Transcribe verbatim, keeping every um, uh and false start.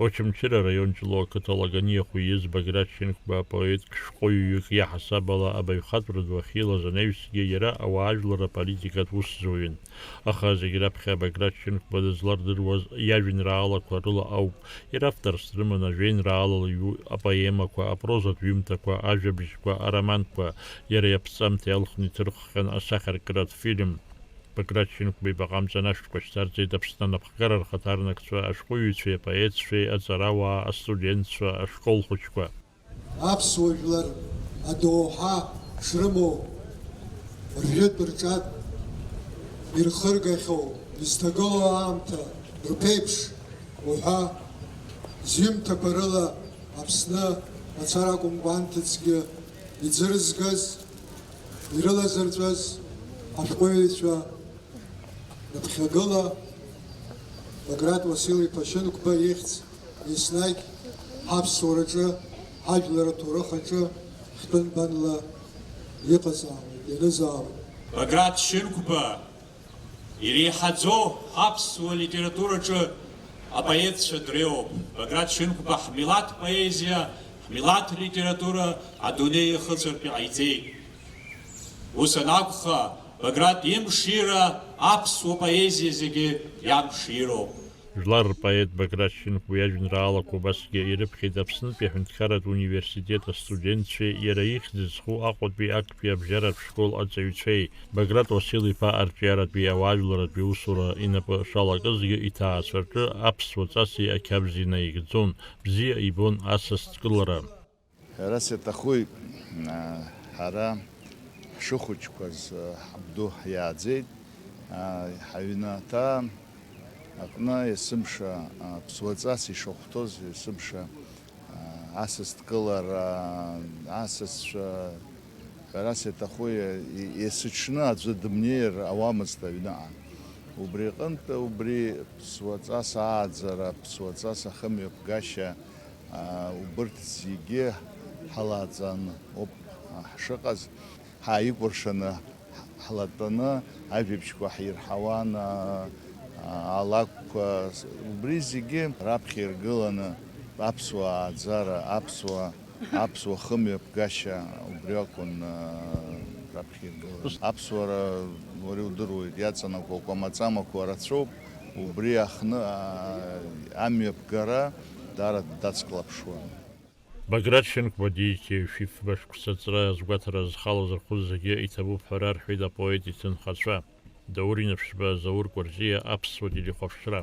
Очамчыра араион Ҷлоу ақыҭа Лаганиа хәы ииз Баграт Шьынқәба апоет шәҟәыҩҩык иаҳасаб ала абаҩхатәра ду ахьилаз анаҩсгьы иара ауаажәлар аполитикатә усзуҩын. Аха зегь раԥхьа Баграт Шьынқәба дызлардыруаз иажәеинраалақәа рыла ауп. Иара авторс дрыман ажәеинраалала иҩу апоемақәа, апрозатә ҩымҭақәа, ажәабжьқәа, ароманқәа. Иара иаԥҵамҭа иалхны иҭырххьан асахьаркыратә фильм. Баграт Шьынқәба ибаҟа амҵан ашәҭқәа шьҭарҵеит Аԥсны анапхгара рхаҭарнакцәа, ашәҟәыҩҩцәеи апоетцәеи, аҵарауаа, астудентцәа, ашкол хәыҷқәа. Аԥсуа жәлар адоуҳа шрымоу, ржәытә рҿатә ирхыргахьоу, изҭагылоу аамҭа рԥеиԥш уҳәа, зҩымҭақәа рыла Аԥсны мацара акәымкәа анҭыҵгьы иӡырызгаз, ирылазырҵәаз ҳашәҟәыҩҩцәа рыԥхьагыла Баграт Уасил-иԥа Шьынқәба ихьӡ еснагь ҳаԥсуараҿы, ҳажәлар аҭоурых аҿы хьтәы нбанла иҟазаауеит, ианызаауеит. Баграт Шьынқәба иреиҳаӡоу аԥсуа литератураҿы апоетцәа дреиуоуп. Баграт Шьынқәба ҳмилаҭ поезиа, ҳмилаҭ литература адунеи ихыҵыртә иҟаиҵеит. Ус анакәха, Баграт имшира аԥсуа поезиа зегьы иамшироуп. Жәлар рпоет Баграт Шьынқәба иажәеинраалақәа убасгьы ирыԥхьеит Аԥснытәи аҳәынҭқарратә университет астудентцәеи иара ихьӡ зху Аҟәатәи актәи абжьаратә школ аҵаҩцәеи. Баграт Уасил-иԥа арҿиаратәи ауаажәларатәи усура инапы шалакызгьы иҭаацәа рҿы аԥсуа ҵаси ақьабзи наигӡон, бзиа ибон асасдкылара. Ҳәарас иаҭахуи, аа, ҳара ҳшыхәыҷқәаз, аа, ҳабду ҳиааӡеит, аа, ҳаҩнаҭа аҟны есымша, аа, ԥсуаҵас ишахәҭоз, есымша, аа, асасдкылара, асасцәа, ҳәарас иаҭахуи, е-, есыҽны аӡәы дымнеир ауамызт аҩныҟа. Убри аҟынтә, убри ԥсуаҵас ааӡара, ԥсуаҵас ахымҩаԥгашьа, аа, убырҭ зегьы ҳалаҵаны ауп, аа, ҳшыҟаз, ҳааикәыршаны ҳлатәаны ажәабжьқәа ҳирҳауан, аа, аа, алакәқәа, убри зегьы раԥхьа иргыланы аԥсуа ааӡара, аԥсуа, аԥсуа хымҩаԥгашьа убри акәын, аа, раԥхьа иргыланы. Аԥсуара, уара иудыруеит, иаҵанакуа акәамаҵамақәа рацәоуп, убри аҟны, аа, амҩаԥгара даара дацклаԥшуан. Баграт Шьынқәба дииҭеи ҩажәи фба шықәса аҵра азгәаҭара зхалаз рхәы зегьы иҭабуп ҳәа рарҳәеит апоет иҭынхацәа. Даур Инаԥшьба, Заур Кәарҷиа, Аԥсуа телехәаԥшра.